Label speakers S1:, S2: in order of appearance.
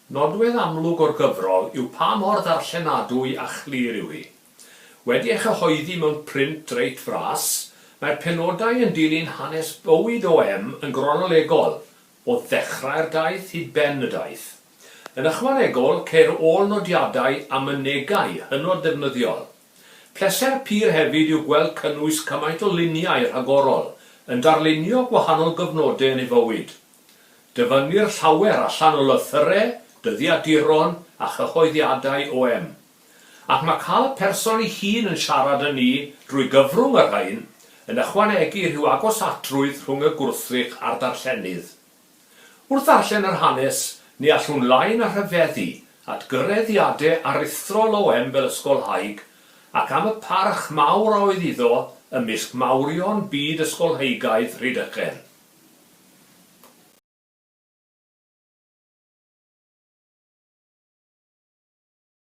S1: Nodwedd amlwg o'r gyfrol yw pa mor ddarllenadwy a chlir yw hi. Wedi ei chyhoeddi mewn print reit fras, mae'r penodau yn dilyn hanes bywyd OM yn gronolegol, o ddechrau'r daith hyd ben y daith. Yn ychwanegol, ceir ôl-nodiadau a mynegai hynod ddefnyddiol. Pleser pur hefyd yw gweld cynnwys cymaint o luniau rhagorol yn darlunio gwahanol gyfnodau yn ei fywyd. Dyfynnir llawer allan o lythyre, dyddiaduron a chyhoeddiadau OM. Ac mae cael person ei hun yn siarad â ni drwy gyfrwng y rhain yn ychwanegu rhyw agosatrwydd rhwng y gwrthrych a'r darllenydd. Wrth ddarllen yr hanes, ni allwn lai na rhyfeddu at gyraeddiade aruthrol OM fel ysgolhaig ac am y parch mawr a oedd iddo ymysg mawrion byd ysgolheigaidd Rhydychen.